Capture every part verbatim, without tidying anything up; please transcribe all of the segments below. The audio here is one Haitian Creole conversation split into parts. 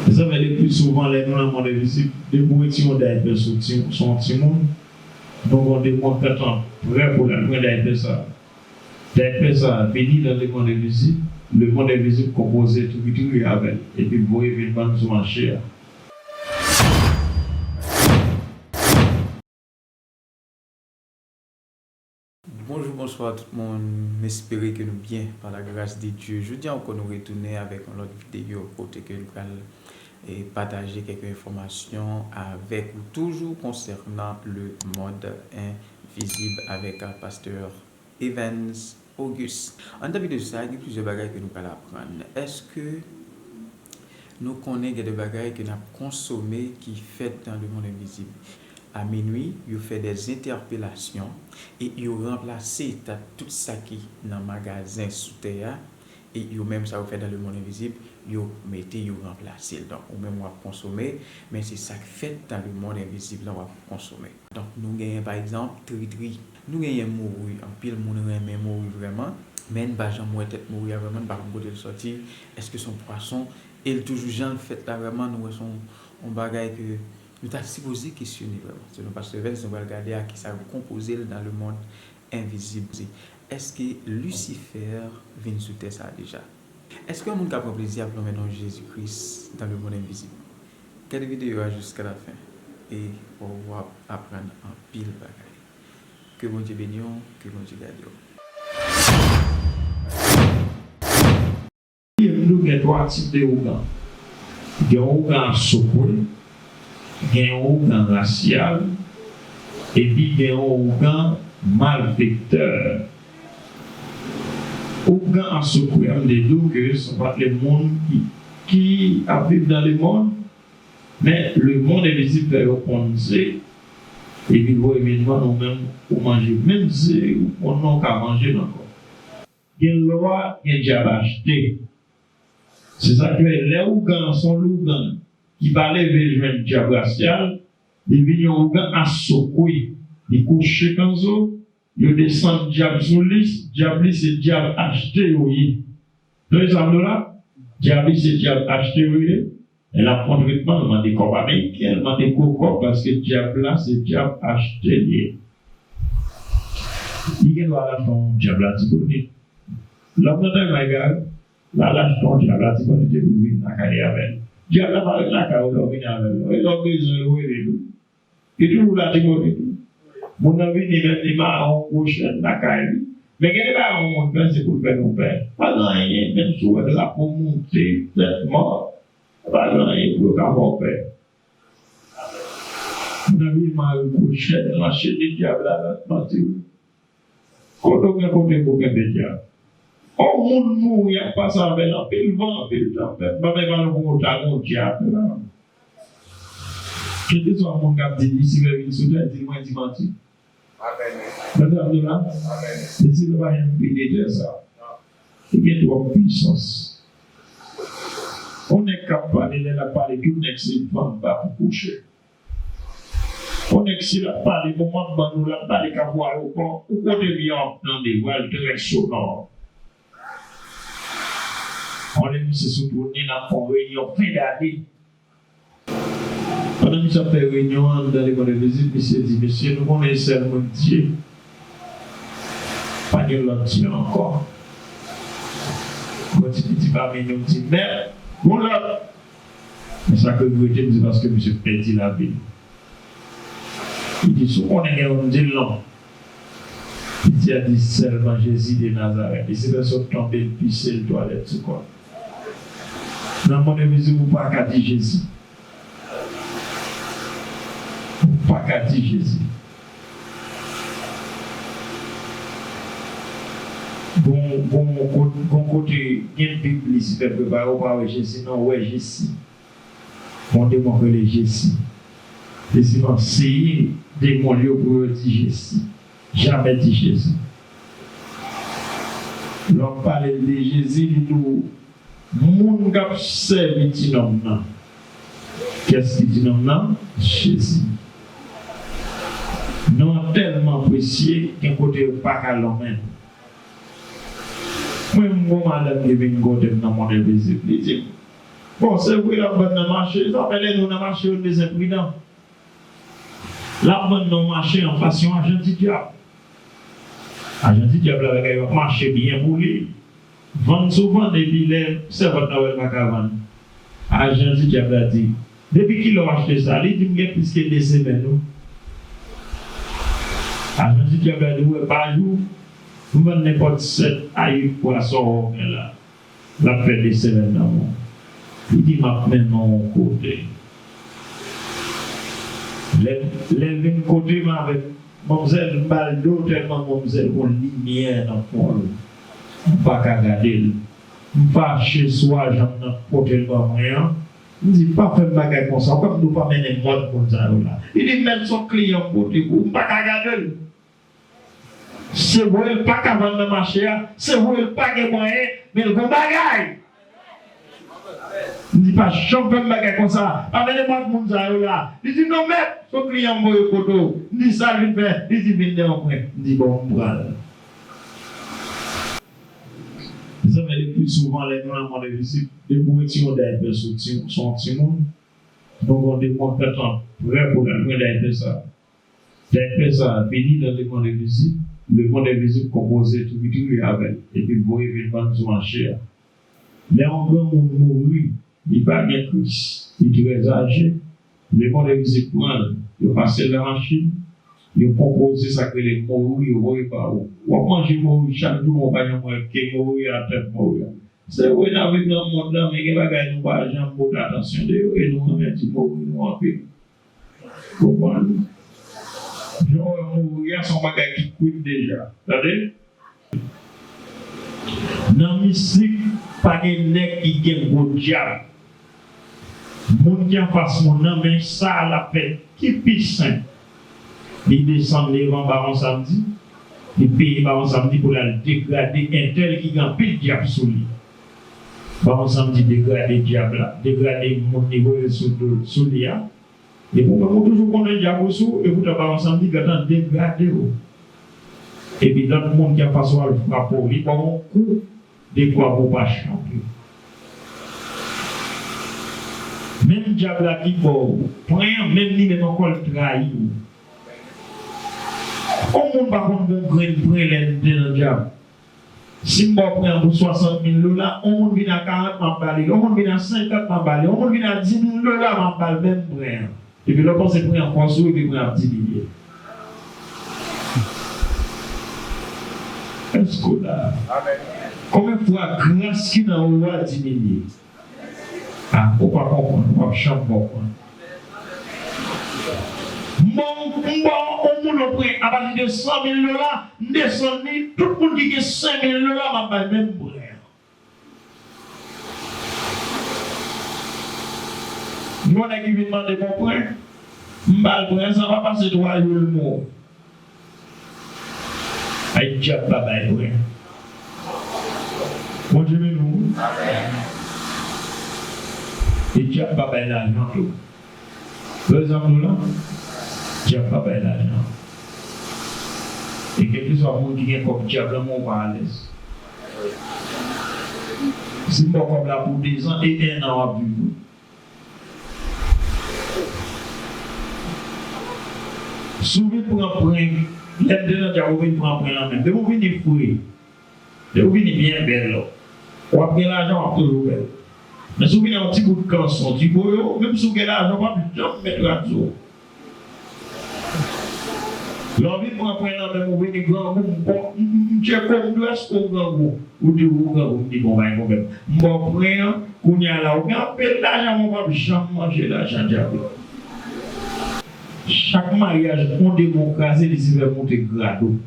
Mezanmi, le pli souvan, lè nou nan mond envizib, depi w retire yon daypè sou ti, sou yon timoun, nou gen yon demon ki gentan prè pou l al pran daypè sa a. Daypè sa a vini nan lemond envizib, lemond envizib konpoze tripotay avè l, epi l voye vin ban n sou mache a. Bonjou, bonswa tout moun. M espere ke nou byen, pa la gras de Dye. Jodi a ankò, nou retounen avèk yon lòt videyo kote ke nou pral, eh, pataje kèk enfòmasyon avèk ou, toujou konsènan lemond envizib avèk, ah, pastè Evens Auguste. Anndan videyo sa a, gen plizyè bagay ke nou pral aprann. Èske nou konnen gen de bagay ke n ap konsome ki fèt nan lemond envizib? A minwi, yo fè dèzentèpelasyon e yo ranplase ta-, tout sa ki nan magazen sou tè a, e yo menm sa yo fè nan lemond envizib, yo mete, yo ranplase l. Donk, ou menm w ap konsome, men se sa k fèt nan lemond envizib lan w ap konsome. Donk, nou genyen, pa egzanp, tritri. Nou genyen mori. Anpil moun renmen mori vrèman. Men n pa janm wè tèt mori a vrèman, n pa konn kote l sòti. Èske se yon pwason? E l toujou jan l fèt la vrèman, nou wè se yon, yon bagay ke nou ta sipoze kesyone vrèman. Selon pastè Evens, nou pral gade a kisa yo konpoze l nan lemond envizib. Èske Lisifè vin sou tè sa a deja? Èske yon moun ka pran plezi ap lonmen non Jezi Kris nan lemond envizib? Gade videyo a jiska lafen e w ap aprann anpil bagay. Ke Bondye beni w, ke Bondye gade w. M di w gen twa tip de ougan. Gen ougan asokwe, gen ougan rasyal, epi gen ougan malfektè. Ougan asokwe a, m te di w ke se yon pakèt moun ki, ki ap viv nan lemond, men lemond envizib fè yo konn ze, epi l voye vin ban nou menm, ou manje menm ze, ou konn non w ka manje l ankò. Gen lwa, gen dyab achte. Se sa k fè, lè ougan an se yon lougan ki pa leve jwenn dyab rasyal, li vin yon ougan asokwe. Li kouche kanzo, yo desann dyab sou li, dyab li se dyab achte yo ye. Tande sa m di w la? Dyab li se dyab achte yo ye. Lè l ap pran tretman, l mande kòb ameriken, l mande gwo kòb, paske dyab la se dyab achte li ye. Li gen dwa al achte yon dyab Latibonit. Lòm nan tèlman egare, l al achte yon dyab Latibonit epi l vin lakay li avè l. Dyab la pa ret lakay ou lè w vini avè l non. E lè w bezwen l, ou rele l wi. Li toujou Latibonit wi. Moun nan vini menm li mare yon gwo chèn lakay li. Men gen de bagay yon moun fè se pou l fè nou pè. Pa gen anyen, menm si w wè drapo moute, tèt mò, pa gen anyen pou yo ka fè w pè. Moun nan vini mare gwo chèn, mache di dyab la nan manti wi. Kote w gen kote pou kenbe dyab? On moun mouri ap pase avè l anpil van, anpil tanpèt. Ban m pale pou ou ta gon dyab la. Kèlkeswa moun k ap di Lisifè vin sou tè, di l mwen di manti. Amèn. Tande sa m di w la? Amèn. Lisifè pa janm pile tè sa. Li gen twòp pwisans. On nèg k ap pale, lè l ap pale, tout nèg se van l pa pou kouche. On nèg si l ap pale, bon, m ap ban nou, l ap pale k ap voye w bò, ou kote m ye w ap tande, vwa l trè sonò. On lè misye sou twòn li, n ap fè yon reyinyon fen dane. Pandan misye ap fè reyinyon an anndan lemond envizib, misye di, mesye, nou konnen sèl mwen Dye. Pa gen lòt Dye ankò. Bon, ti piti pami nou di, mèt, gon lòt. Men sa k regrete m, se paske misye pèdi lavi l. Li di, si w konnen gen yon Dye, l non. Piti a di, sèlman Jezi de Nazarèt. Li se fè sot tonbe, l pise, l twalèt sou kò l. Nan mond envizib, ou pa ka di Jezi. Ou pa ka di Jezi. Gon, gon, gon, gon kote gen Bib li, si fè prepare, ou pa wè Jezi, non, ou wè Jesi. Gon demon k rele Jesi. Jezi anseye demon l yo pou yo di Jesi. Jamè di Jezi. Lè w ap pale de Jezi, li di w, moun k ap sèvi ti nonm nan. Kiyès ki ti nonm nan? Jezi. Non an tèlman presye, gen kote yo pa ka lonmen l. Mwen, m gon madanm ki vin kote m nan mond envizib, li di m, Bon, se vre, l ap vann nan mache. Sa fè lè nou nan mache, yo bezwen pridan. L ap vann nan yon mache anfas yon ajan didyab. Ajan didyab la, bagay yo ap mache byen pou li. Vann sou vann, epi lè sèvant la wè l pa ka vann, ajan didyab la di, "Depi kilè w achte sa?" Li di, "M gen plis ke de semèn, wi." Ajan didyab la di, "Ou wè, pa jou, m vann nenpòt sèt a uit pwa sa w wè w gen la. L ap fè de semèn nan, bon." Li di, "M ap mennen w yon kote." Lè, lè l vin kote m avèk manmzèl, m ba l do tèlman manmzèl gon limyè nan pon l. M pa ka gade l. M fache sou ajan m nan k pote l ban mwen an. M di, "Pa fè m bagay konsa. Ou kwè m di w pa mennen mòd moun sa yo la?" Li di, "Mèt, se yon kliyan m pote pou ou. M pa ka gade l." Se vre, l pa ka vann nan mache a. Se vre, l pa gen mwayen, men l gon bagay. M di, "Pa janm fè m bagay konsa. Pa mennen mòd moun sa yo la." Li di, "Non, mèt, se yon kliyan m voye kote w." M di, "Sa l vin fè?" Li di, "Vin dèyè mwen." M di, "Bon, m pral." Mezanmi, le pli souvan, lè nou nan mond envizib, depi w retire yon daypè sou ti, sou yon timoun, nou gen yon demon k gentan prè pou l al pran daypè sa a. Daypè sa a vini nan lemonn envizib, lemonn envizib konpoze toupitou li avè l, epi l voye vin vann sou mache a. Lè yon granmoun mouri, li pa gen Kris, li trè aje, lemonn envizib pran l, yo pase l nan machin, yo konpoze sa k rele mori, yo voye ba ou. W ap manje mori chak jou, men w pa janm wè ke mori a, tèt mori a. Se vre, n ap viv nan mond lan, men gen bagay nou pa janm pote atansyon de yo, e nou renmen di mori nou anpil. Konprann? Jan w wè mori a, se yon bagay ki kwit deja. Tande? Nan mistik, pa gen nèg ki gen gwo dyab. Moun ki anfas moun nan, men sa l ap fè ki pi senp. Li desann devan Bawon Samdi, li peye Bawon Samdi pou l al degrade entèl ki gen anpil dyab sou li. Bawon Samdi degrade dyab la, degrade moun li voye sou do, sou li a. Epi ou menm ou toujou konnen dyab ou sou ou, epoutan Bawon Samdi gentan degrade w. Epi lòt moun ki anfas ou a, l frape w, li ba w yon kou, dekwa pou w pa chanpe. Menm dyab la ki ba w pwen an, menm li menm ankò l trayi w. Yon moun pa konn gon grenn pwen lè l te nan dyab. Si m ba w pwen an pou swasant mil dola, yon moun vin a karant, m ap ba li l. Yon moun vin a senkant, m ap ba li l. Yon moun vin a di mil dola, m ap ba l menm pwen an. Epi lè w panse pwen an fò sou ou, epi pwen an ap diminye. Èske w la? Amèn. Konbyen fwa gras ki nan ou a diminye? A, ou pa konprann, ou p ap janm konprann. M ba w, m ba w yon moun yon pwen apati de san mil dola, m desann li, tout moun ki gen senk mil dola, m ap bay menm pwen an. M gen yon nèg ki vin mande m yon pwen, m ba l pwen an, sa pa pase twa jou, l mouri. Ay, dyab pa bay pwen. Bondye beni w. E dyab pa bay lajan tou. Lè zam nou la, dyab pa bay lajan. E kèlkeswa moun ki gen kòb dyab la, men w pa alèz. Si m ba w kòb la pou dezan, e ennan w ap viv wi. Si w vin pran pwen, lè m te nan dyab, ou vin pran pwen nan men m. Depi w vini fre, depi w vini byen bèl, w ap gen lajan, w ap toujou bèl. Men si w vini ak yon ti bout kanson, ti boyo, menm si w gen lajan, w p ap janm met rad sou ou. Lè w vin pran pwen nan men m, ou vini grangou, m, m, m tcheke w, m di w, èske w grangou? Ou di w grangou, m di bon, pa gen pwoblèm. M ba w pwen an, kounye a la, ou gen anpil lajan, men w p ap janm manje lajan dyab la. Chak maryaj, yon demon kraze, Lisifè moute grad ou.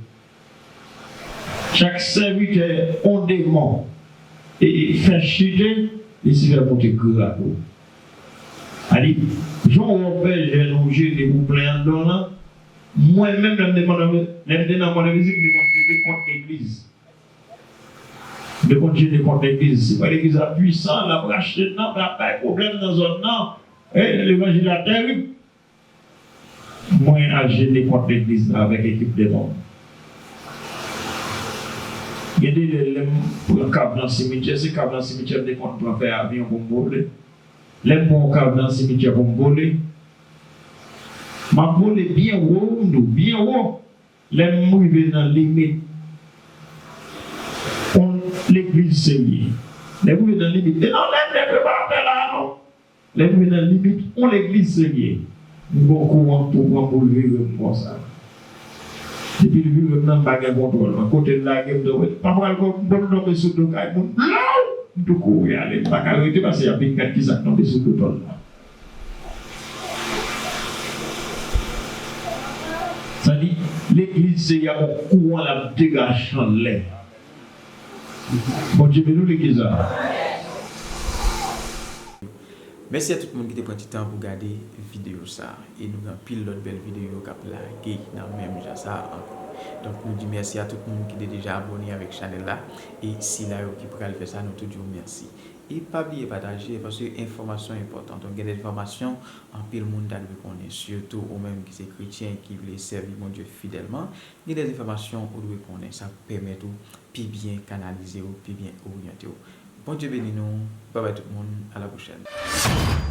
Chak sèvitè, yon demon, e, e, fè chite, Lisifè moute grad ou. Sa di, jan w wè w fè jèn ou jene pou plen anndan w lan, mwen menm, lè m te nan, lè m te nan mond envizib, m te konn jene kont legliz. M te konn jene kont legliz. Se pa legliz la pwisan, l ap rache nan, l ap bay pwoblèm nan zòn nan. E, levanjil la terib. Mwen al jene kont legliz la avèk ekip de moun. Gen de lè, lè m pran kab nan simityè, se kab nan simityè m te konn pran fè avyon pou m vole. Lè m pran yon kab nan simityè pou m vole, m ap vole byen wo, m di w, byen wo. Lè m rive nan limit yon legliz serye, lè m rive nan limit, e non, lè m leve pa atè la non. Lè m rive nan limit yon legliz serye, m gon kouran k tou pran m pou l vire m konsa. Depi l vire m nan, m pa gen kontwòl. Mwen kote l lage m, m pa pral gon m tonbe sou do kay moun. Blaw! M tou kouri ale. M pa ka rete paske y ap vin gad kisa k tonbe sou do tòl la. Sa di, legliz se y ap yon kouran l ap degaje anlè. Bondye beni w legliz la. Mèsi a tout moun ki te pran ti tan pou gade videyo sa. E nou gen anpil lòt bèl videyo k ap lage nan menm jan sa ankò. Donk nou di mèsi a tout moun ki te deja abòne avèk chanèl la. E sila yo ki pral fè sa, nou tou di w mèsi. E pa bliye pataje, paske enfòmasyon enpòtan. Donk gen de enfòmasyon anpil moun ta dwe konnen, sitou ou menm ki se kretyen ki vle sèvi Bondye fidèlman. Gen de enfòmasyon ou dwe konnen, sa ap pèmèt ou pi byen kanalize w, pi byen oryante w. Bondye beni nou, babay tout moun, a la pwochèn.